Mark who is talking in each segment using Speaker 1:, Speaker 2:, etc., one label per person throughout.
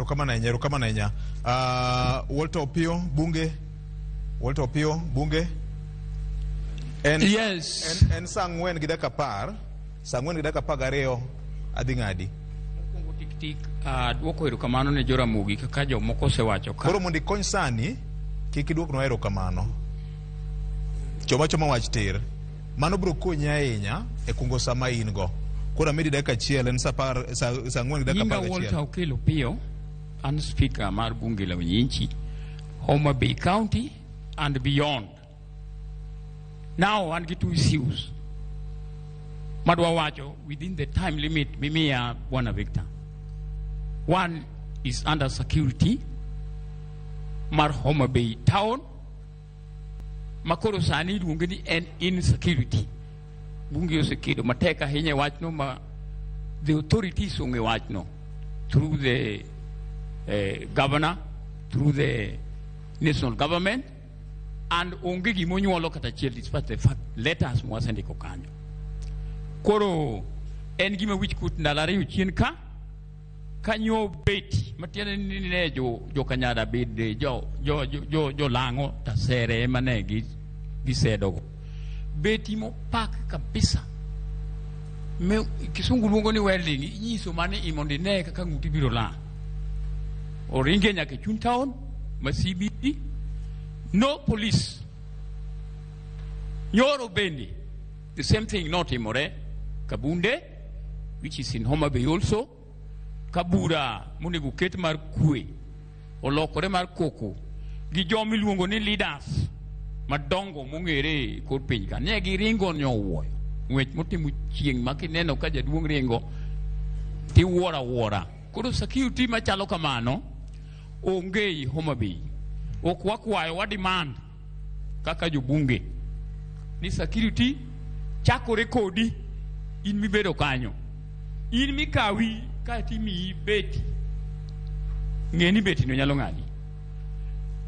Speaker 1: Erokamano ahinya, erokamano ahinya. Walter Opio, bunge. Walter Opio, bunge. En,
Speaker 2: Yes.
Speaker 1: En saa 4:10, saa 4:12 adhi ng'adi.
Speaker 2: Mokwongo tik tik, duoko erokamano ne Joramogi kaka jomoko osewacho ka.
Speaker 1: Koro mondo ikony sani, kik iduoknwa erokamano. Choma choma wach tir. Mano biro konyi ahinya e kungo sama in go. Koro amedi dakika achiel, en saa 10, saa 4:11.
Speaker 2: Nyinga Walter Okello Piyo, an speaker mar bunge la Wananchi, Homa Bay County and beyond. Now an gi two issues madwa wacho within the time limit mimiya, Bwana Victor. One is under security mar Homa Bay town makoro sani iluonge ni en insecurity. Bunge osekedo matek ahinya e wachno ma the authorities ong'e wachno through the governor, through the national government, and onge gimonyuolo kata achiel despite the fact letters mwasendiko kanyo. Koro en gima wich kuot ndalo 2 chien ka kanyo beti matiende ni ne jo jokanyada bende jo jo jo jo jolang'o tasere ema ne gi gisedogo beti mopak kabisa me kisungu luongo ni welding, inyiso mane i mondo ine kaka ng'uti biro lang oringe nyaka e chuny town ma CBD, no police. Nyoro bende the same thing notimore Kabunde, which is in Homa Bay also. Kabura monego ket mar kwe olokore mar koko gi joma iluongo ni leaders madongo mong'ere e kor piny ka ne giringo nyowuoyo ng'wech motimo chieng' ma kineno ka jaduong' ringo tiwuoro awuora. Koro security machalo kamano onge ei Homa Bay. Ok wakwayo, wa demand kaka jobunge ni security chakore kodi in mibedo kanyo, in mikawi kaeto imiyi beti, ng'e ni beti no nyalo ng'adi.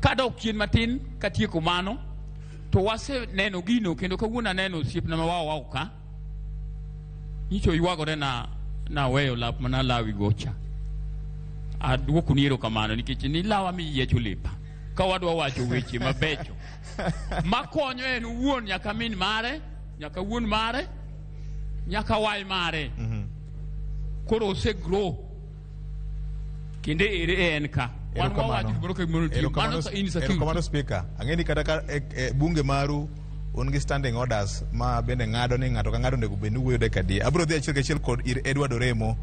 Speaker 2: Kadok chien matin katieko mano to waseneno gino kendo kawuono aneno osiepna ma wao wao ka nyicho ywagore na naweyo lap mana lawi gocha. Aduokoni erokamano nikech nilawa miyiecho lepa ka wadwa wacho weche mabecho makonyo en owuon, nyaka min mare, nyaka wuon mare, nyaka wai mare. Koro ose grow kendo ere en ka wan wawacho gimoro ka gimoro nitie mano insecurity.
Speaker 1: Erokamano, speaker. Ang'e ni kata ka e bunge maru un gi standing orders ma bende ng'ado ni ng'ato ka ng'ato onego bed ni wuoyo dakika adi. Abiro dhi achiel kachiel kod ir Edward Oremo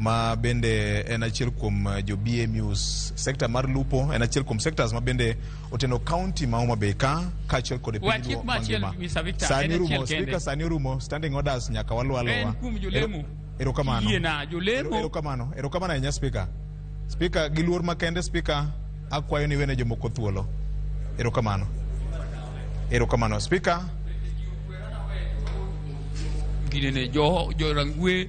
Speaker 1: ma bende en achiel kuom jo BMUs sector mar lupo, en achiel kuom sectors ma bende oteno county ma Homa Bay ka kaachiel kod e piny
Speaker 2: Wachik
Speaker 1: Luo
Speaker 2: ma achiel,
Speaker 1: mangima.
Speaker 2: Mr. Victor,
Speaker 1: Sani
Speaker 2: en
Speaker 1: orumo,
Speaker 2: achiel kende.
Speaker 1: speaker, sani orumo, standing orders nyaka waluw aluwa.
Speaker 2: En kuom jolemo.
Speaker 1: Erokamano.
Speaker 2: Yiena, jolemo.
Speaker 1: Erokamano, erokamano ahinya, speaker. Speaker, gi luor makende, speaker, akwayo ni wene jomoko thuolo. Erokamano. Erokamano. Speaker,
Speaker 2: ginene jo jo Rangwe.